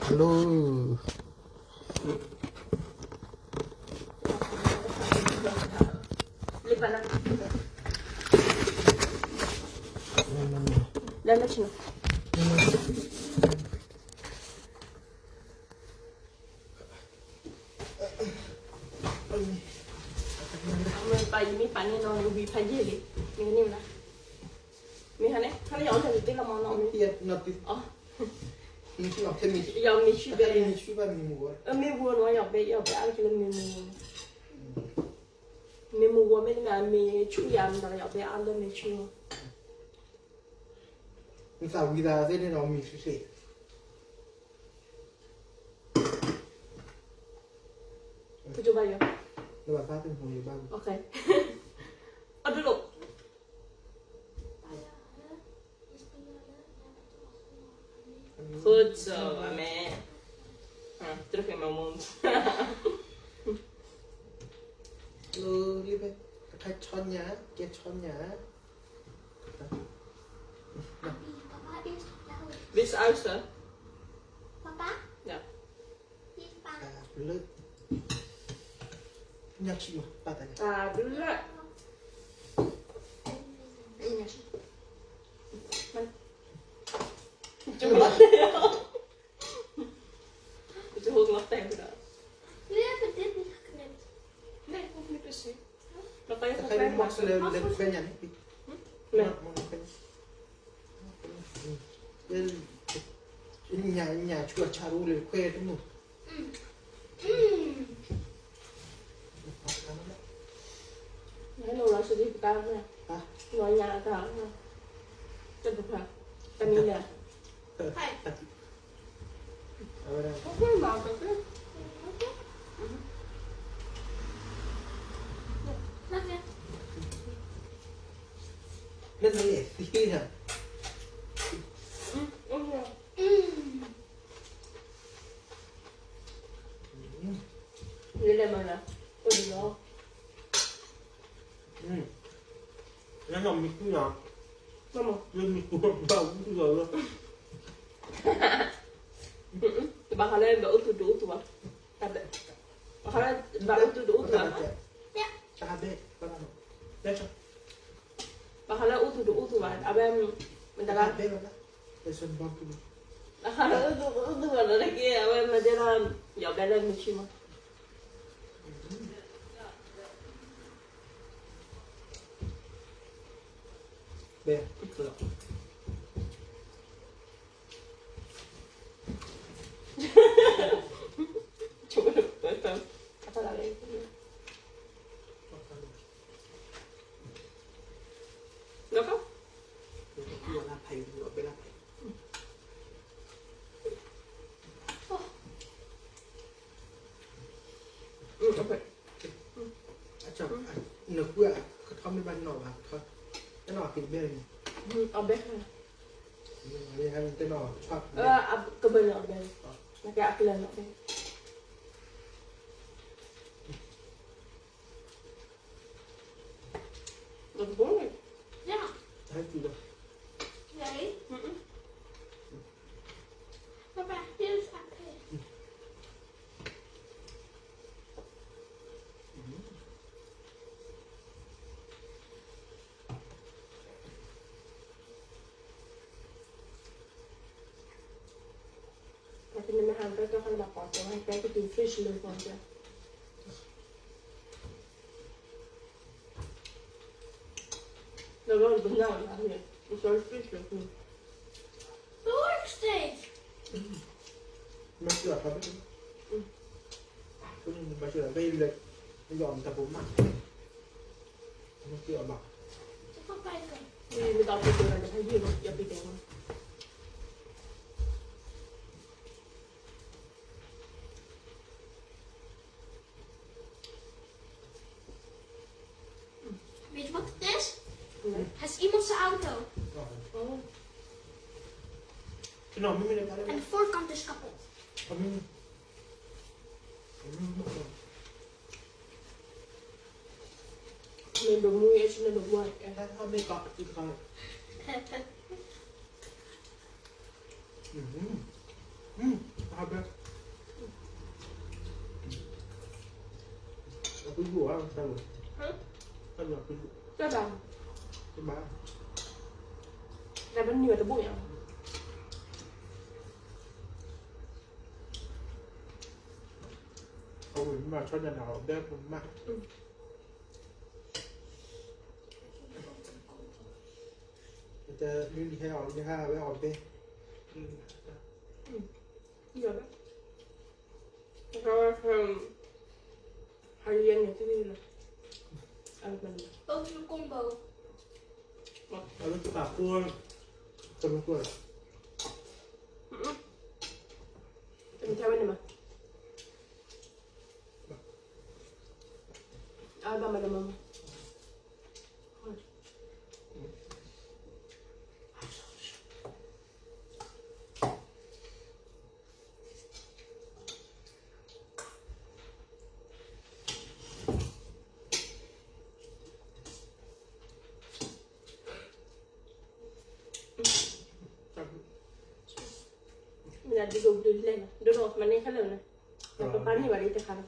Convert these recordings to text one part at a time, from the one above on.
Hello. မ့ၢ်ပာ်ယမ့ၢ်ပာ်န့ၣ်နီၤ နဝံဖးယံာ်လံ မ့ၢ်န့ၣ်မနၤ မ့ၢ်ဟါန့ၣ် ခါလၢယအီၣ်တၢ်တသ့လီၤမနီၤ မ့ၢ် ယမ့ၢ်ဆူၣ်ဘဲ မ့ၢ်ဝီနီၤ ယဘဲ ယဘဲအါတက့ၢ်လၢမ့ၢ်မ့ၢ် မ့ၢ်မ့ၢ်ဝီမ့ၢ်တမ့ၢ် မ့ၢ်ဆူၣ်ယၤမတၤ ယဘဲအါလၢမ့ၢ်ဆူၣ် နသးဝံၤသးသ့ၣ်န့ၣ်ဒီးမံၤဆူၣ်ဆူၣ် ပကဘၣ်ယီၤ နဘၣ်ဘၣ်တမူၤယဘၣ် အဒိၣ်ဒိၣ် Good job, amen. Terus kayak mama. Lo, libe, kakai chonya, ke chonya. This also. Papa? Yeah. Papa. Nya cik mah, patah nya. Tablet. Nya cik. Man. Cuma. Itu hok ngetek dah. Ini apa dia nih kena? Nih, hok ni pesi. Makanya hok lain masuk. Masuk le kuenya ni. Hmm? Nih. Nya nya cua caru le kue tu mu. Nó nô nó sẽ đi ta nè. Hả? Nó nhà ta nè. Cho được hả? Ta đi nè. Hai. Không có màu được á. Nó nè. Nó nè, tí hả? Ừ, đúng rồi. လၢမံၤကူၣ်နီၤ လၢမံၤကူၣ်ဘၣ်အူတူၢ်လီၤလၢ ဘၣ်ဃးလၢဘၣ်အူတူၢ်တအူတူၢ်ဘၣ် ဘၣ်ဃးလၢဘၣ်အူတူၢ်တအူတူၢ်ဘၣ် ဘၣ်ဃးလၢအူတူၢ်တအူတူၢ်ဘၣ် အဝဲ မတၤလၢ ဘၣ်ဃးလၢအူတူၢ်တအူတူၢ်ဘၣ်လၢတက့ၢ် အဝဲမၤဒဲလီၤ ယီၤဘဲလၢမုၢ်ဆံမး ဘဲ ချိုးလို့ပဲပဲအဖလာလေး Loco? Loco, kuwa la pay, lo bela pay. Mm, okay. အနကွၢ် ကထီၣ်မ့ၢ်ဘၣ်နီၣ်ဘၣ်ကထီၣ် တနီၣ်က့ၤတဘဲၣ်န့ၣ် အဘဲၣ် တနီၣ် ကဘဲၣ်န့ၣ်အဘဲၣ် နကဲအကလၢၤနီၣ်ဘဲၣ် That's boring. Yeah. Thank you. Ready? Mm-mm. Papa, here's a pig. Kasi na mahal ka, ka na bakal ka, kaya ka fridge lo ko siya. Lalo, lalo, lalo, lalo. It's all fridge lo ko. Pork steak. Masih apa tu? Hmm. Masih apa? Ini yang tak bermak. Masih apa? Apa itu? Ini tak bermak, ada lagi, ya, pilihan. Weet je wat het is? Nee. Het is iemand zijn auto. Oh. En de voorkant is kapot. Mẹ đừng mua, em xin đừng mua. Em thấy không, mẹ có, chị có. Mm-hmm. Mm. အဘဲ, အဖုဘူၣ်ဧါ, တၢ်လီၤ, တၢ်လီၤဖုဘူၣ်, တၢ်ဘၣ်, တဘၣ်, တၢ်ဘၣ်နံၤဝဲတဘူၣ်ညါ, အဝဲမၤဆီညါန့ၣ် အဘဲပမၤ တဲမ့ၢ်ဟဲအီၤ မ့ၢ်ဟဲဝဲအီၤဘဲ, ယီၤဘဲ, ဟးယဲန့ၣ်တလီၤ, အဝဲတပာ်ဖိ, အဝဲတပာ်ဖိ, တမၤဖိလီၤ, တမၤဖိဝဲန့ၣ်မး, အဝဲဘၣ်မၤတမၤမး. မ့ၢ်ဒ်သိးဘျုးလဲၣ်လီၤ ဒိၣ်ထီၣ်မၤန့ၢ်ခဲလၢာ်န့ၣ်, ပပာ်န့ၢ်ဘၣ်ဒ်တခါလီၤ.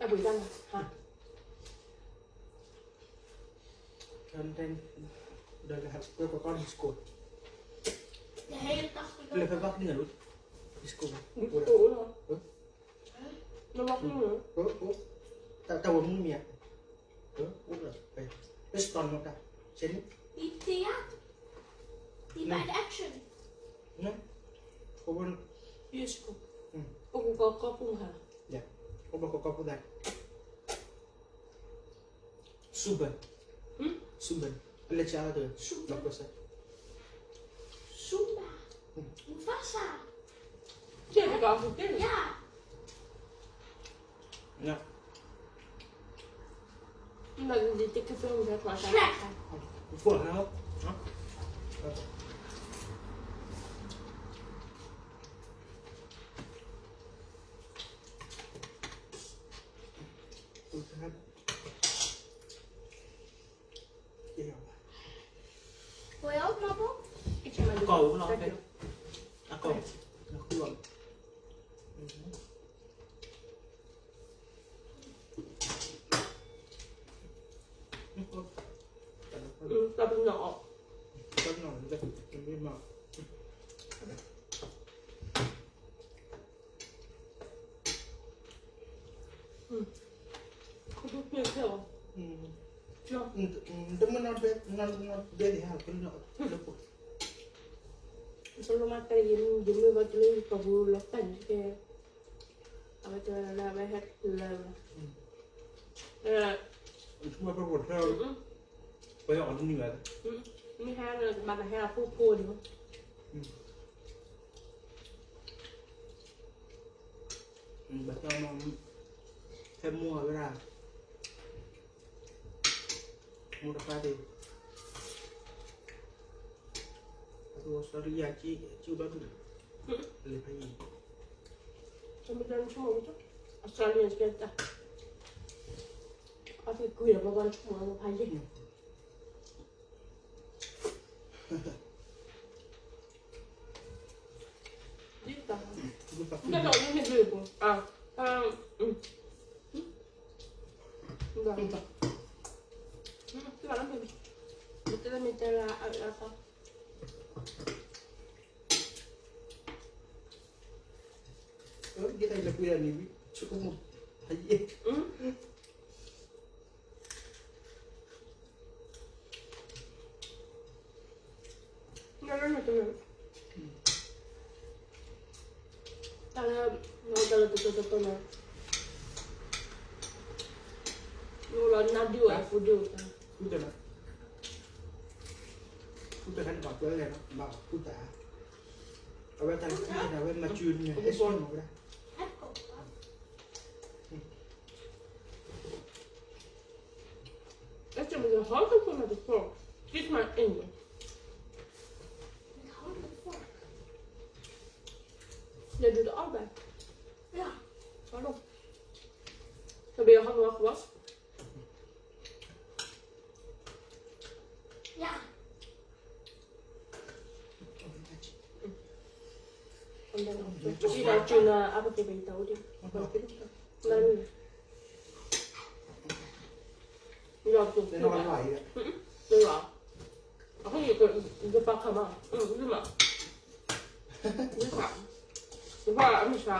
တၢ်ဘှံးတၢ်လီၤ, ဒီးလဲၤဟဲကွဲကီၢ်ကီၢ် disco, လဲၤဖဲဘၣ်ဖဲန့ၣ်လီၤ, disco, အိၣ်လီၤ, တၢ်ဝဲမုၢ်မံၤဧါ, အိၣ်လီၤ, restaurant မတၤ, ဆဲးန့ၣ်, အိၣ်ဘၣ်ကီၢ်ကီၢ်ပူၤမး, အိၣ်ဘၣ်ကီၢ်ကီၢ်ပူၤသး Zumba, Zumba, အလဲၤကၢ်အါတၢ်, Zumba, Zumba, Mufasa, တကး, တမ့ၢ်နီၢ်ဘဲ, နီၢ်ဘဲဒံးဟဲလၢပှၤ, ယမ့ၢ်ဘၣ်တဲယမ့ၢ်ယမ့ၢ်ဘၣ်တလၢယပှၤပူၤလီၤတၢ်န့ၣ်ကဲ, အဝဲတဲဝဲဒၣ်လၢအဝဲဟဲလၢ, ပှၤအီၤတနံၤဘၣ်, မ့ၢ်ဟဲလၢကဘၣ်ဟဲအဖိဖိဒံး, ဘၣ်ဆၣ်, ဟဲမိၢ်အဝဲဒၣ်, မိၢ်တပၢ်သ့ၣ်, အဝဲ sorry ယၤကံၣ်ဘၣ်ဒူၣ်, လၢဖးယံၤ, အဝဲတၢ်ဆိကမိၣ်, အစၢ်လံကဲတၢ်, အသ့ၣ်ကွံာ်ဒီးပှၤတဆိကမိၣ်အဝဲဖးယံၤ ဒ်တၢ်, ဒ်တၢ်မ့ၢ်မ့ၢ်ဘျုးပူၤ, အ, ဒ်တၢ်, မ့ၢ်တဲလၢမ့ၢ်တဲလၢအအၢအသီ, ဒ်တၢ်လၢပှၤန့ၣ်, ဆိကမိၣ်, ဖးယံၤ တၢ်လၢ, တၢ်လၢတတီတီတီန့ၣ်, နအိၣ်လီၤနါဒုးအိၣ်အဖိဒုးအိၣ်, ဃုတၢ်, ဃုတၢ်ခါန့ၣ်ဘၣ်ကွဲလဲၣ်နီၤ, ဘၣ်ဃုတၢ်, အဝဲတၢ်ခံန့ၣ် အဝဲမၤစၢၤန့ၣ် ဟဲဆှၢမၤဝဲဒၣ်. It's hard to put on the floor. It's my aim. They do the all that. Yeah. I know. It'll be a hot rock was. Yeah. ဒီးကၠူနၤအါပက့ၤပယတၢ်အိၣ်ဒံး, လၢနုၢ်, လီၤကၠူ, လီၤ, အဃိယကပာ်ခါမး, ယမး, ယပာ်, ယပာ်အမုၢ်ဆါ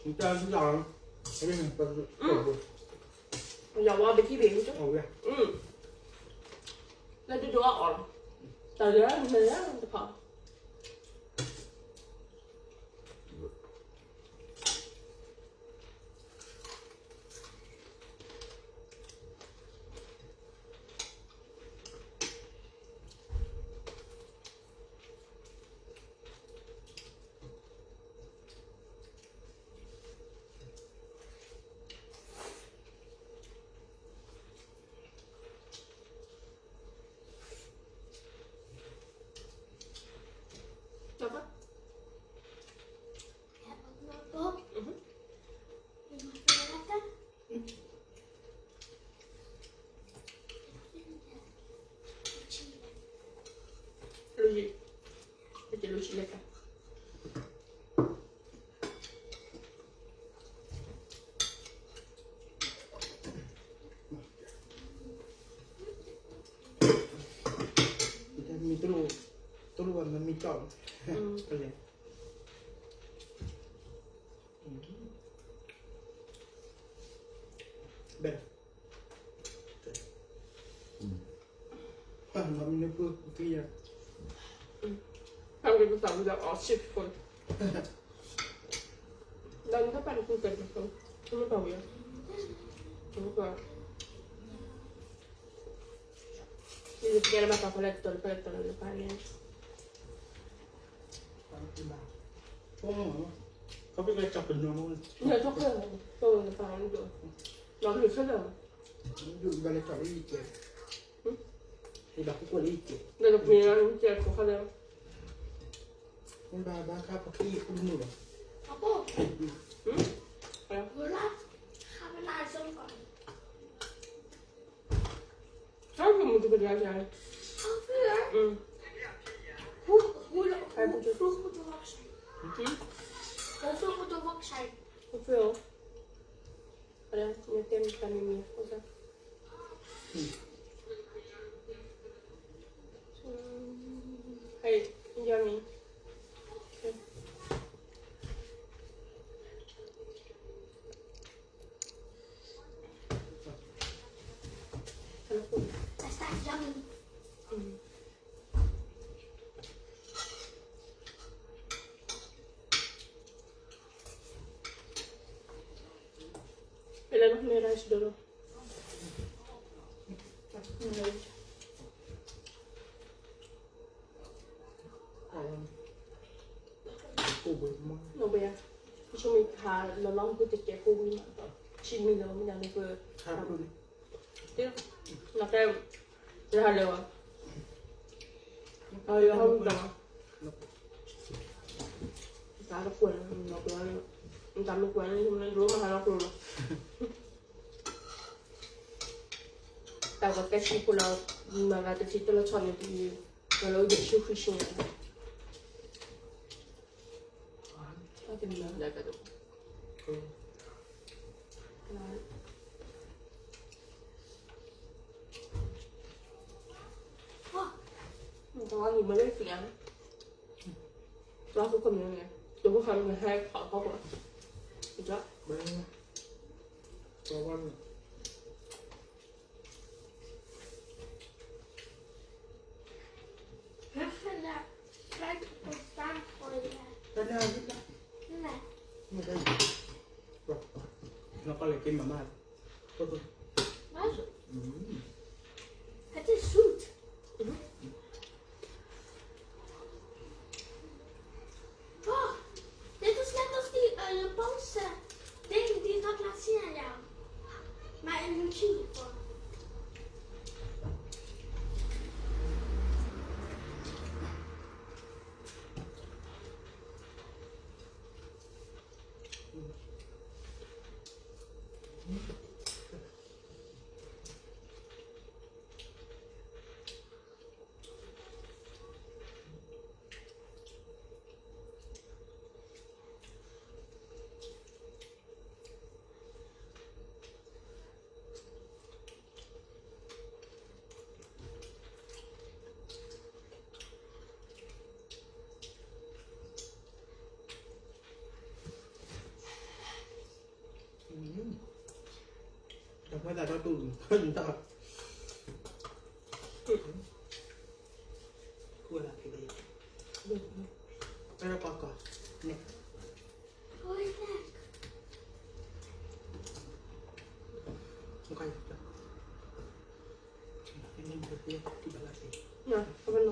လီၤ. ယဝဲပထံၣ်ဘၣ်, လၢဒိၣ်ဒိၣ်အီၣ်, တၢ်လၢနတဖၣ်. မ့ၢ်တလိၣ်, တလိၣ်ဘၣ်မ့ၢ်မ့ၢ်ကၠီၣ်, ပလဲၤ, ဘဲ, မ့ၢ်နပှၤကသံယၤ, ဖဲကသးဝံၤဒီးအီၣ်စ့ၢ်ကီး, ဒီးနတပာ်တကူကဲတကီ, နမ့ၢ်ပာ်ဝံၤ, နမ့ၢ်ပာ်, ယကဲလၢဘၣ်ပာ်ဖဲလဲၣ်တတီၤဖဲလဲၣ်တတီၤလၢနပာ်န့ၣ်. ခီဖျိလၢကၠီပနီၤ, လၢကၠီပနီၤ, လီၤကလုၢ်ခဲလၢာ်, ဒုးဘၣ်လဲၤကၠီလၢယကဲ, ယဘၣ်ကူကွၢ်လၢယကဲ, လၢကပှ့ၤလၢယကဲကိးခါလၢ, ဘၣ်ဘၣ်ခါပက့ၤကူမုၢ်လီၤ, အပၢ်, ခါပနၢ်စိကီး How come we do it like that? Over there? Mm. Who, who, who, who, who put the rock side? Hmm? Who put the rock side? Who fell? Hold on, let them tell me, me. What's up? Mm. Hey, yummy. Okay. ပလဲၤလီၤမ့ၢ် rice ဒိၣ်လီၤ. နဘၣ်ယါဆိမိၣ်ဟးလီၤလီၤ ပတကဲကိၣ်ဝံၤမး, ဆံမံလီၤမ့ၢ်ဒၣ်လၢပ နကဲ, နဟးလဲၤဝဲ, ဟးလီၤဟးဝံၤတၢ်, တၢ်တကွဲး, နတၢ်မ့ၢ်ကွဲးန့ၣ် ဒိၣ်မးဟးလီၤကျိၤလီၤ. တၢ်ဝဲကဲဆံဖိလီၤ, မၤဂၤတထံၣ်တလီၤဆီန့ၣ်, ဝဲလၢယ့ၣ်ၡူးခရံာ်ဆူညါ တၢ်တမံၤလၢကဒိၣ်, တဝါနံၤမ့ၢ်လၢသံ, တဝါဖိကမျၢၢ်န့ၣ်, တဝါဖိကမျၢၢ်ဟဲခီၣ်ခီၣ်, တဝါ That's enough. Try to put some for you. Try to put some. Nó có lại cái mà mát. Có tôi. Mát. Ừ. That's a shoot. Mm-hmm. ဝဲဒၣ်ဒီတူၢ်, ခူၣ်ဝဲဒၣ်ဖဲ, ဝဲဒၣ်ကီကီ, န့ၣ်,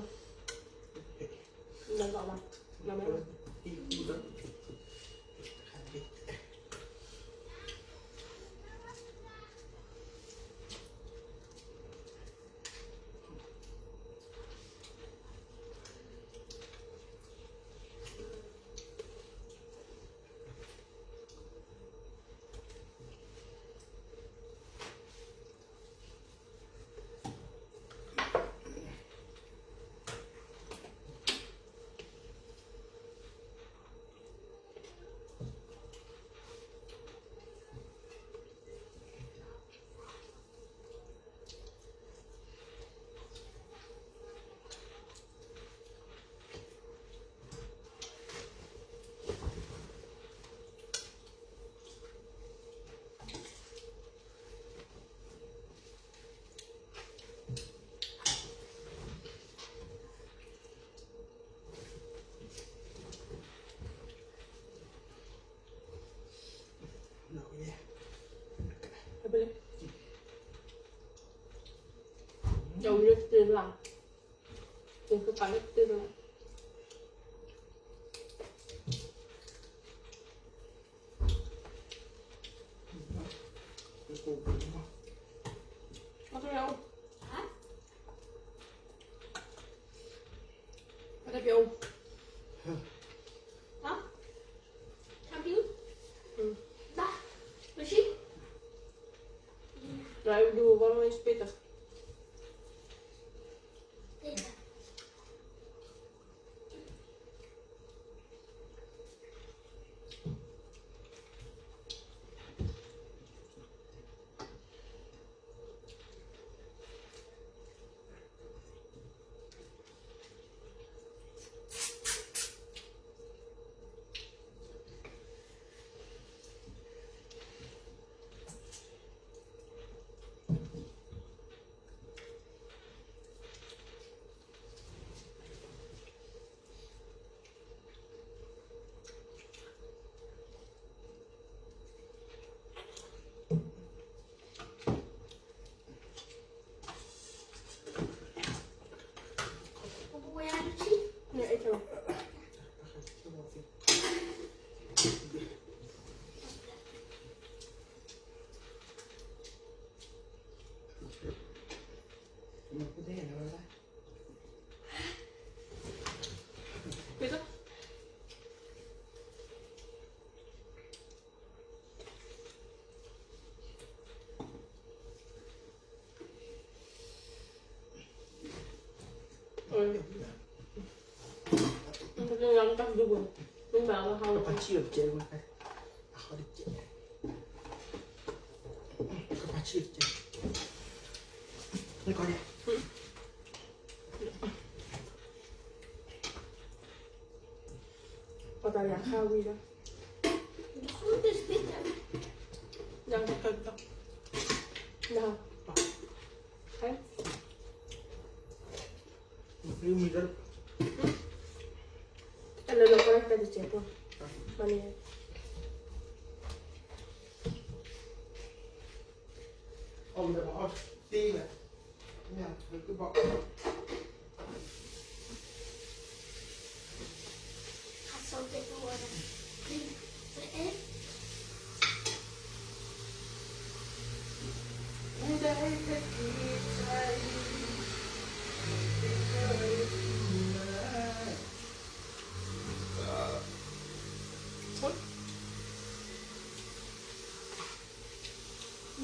Dầu lết tê la. Dầu cái lết tê la. Có thôi đâu. Hả? Có thôi đâu. Hả? Hả? Hả? Hả? Rồi, đùa con ơi, spit à.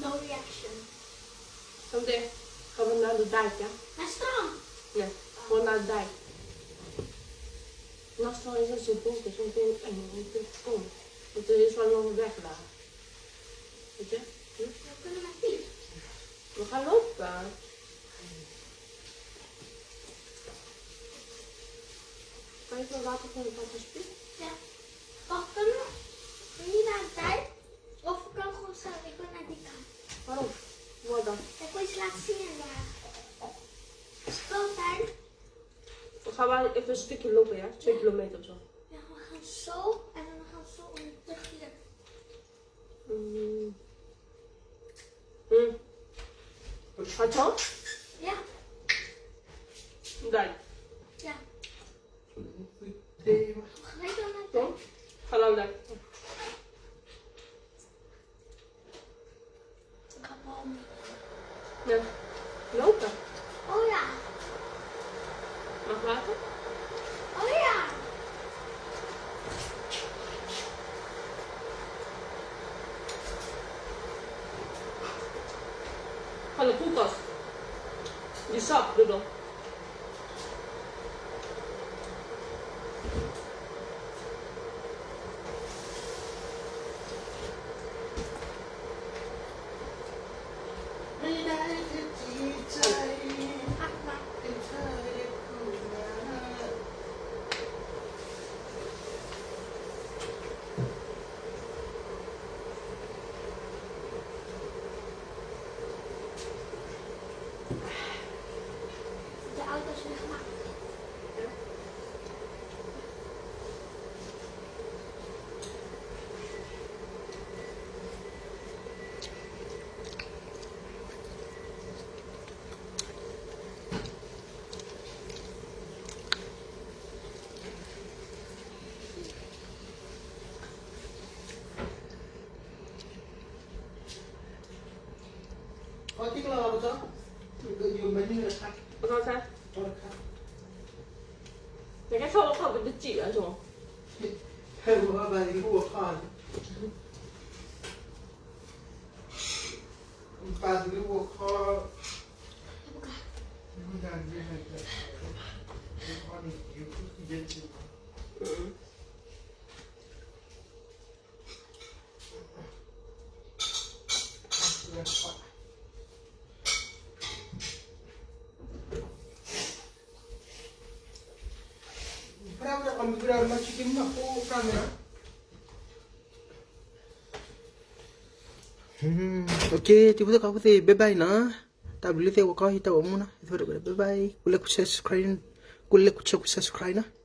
No reaction. Something, gewoon naar de dijk, ja? Naar strand. Ja, gewoon naar de dijk. Naar strand is een boot, is een boot en een boot. Het is wel een lange weg daar. Weet je? Hm? We kunnen met fiets. We gaan lopen. Kan je even water van de papa spelen? Ja. Wacht, kunnen we niet naar de dijk? Of we kunnen gewoon zo, ik wil naar die kant. Waarom? Wat dan? Ik wist laatst zien, maar. Speeltuin. We gaan wel even een stukje lopen, ja? Twee kilometer of zo. Ja, we gaan zo en dan gaan we zo om het hier. Mm. Mm. Gaat zo? Ja. Daar. Ja. Zo? Halal daar. Ja. Lopen. Oh ja. Mag ik laten? Oh ja. Van de koelkast. Die sap, bedoel. De auto is weer gemaakt. Oké, klaar, zo. Oké. Oké. Oké, zo. Okay, တံၤဖိသ့ၣ်ကိးဖိသ့ၣ် bye bye နီၤ. တၢ်ဘျုးသ့ၣ်ဝဲကီၢ်ဟံးတၢ်အိၣ်မူနီၤ, တံၤဖိသ့ၣ်ကိး bye bye, ကူလဲၤ subscribe, ကူလဲၤ subscribe နီၤ.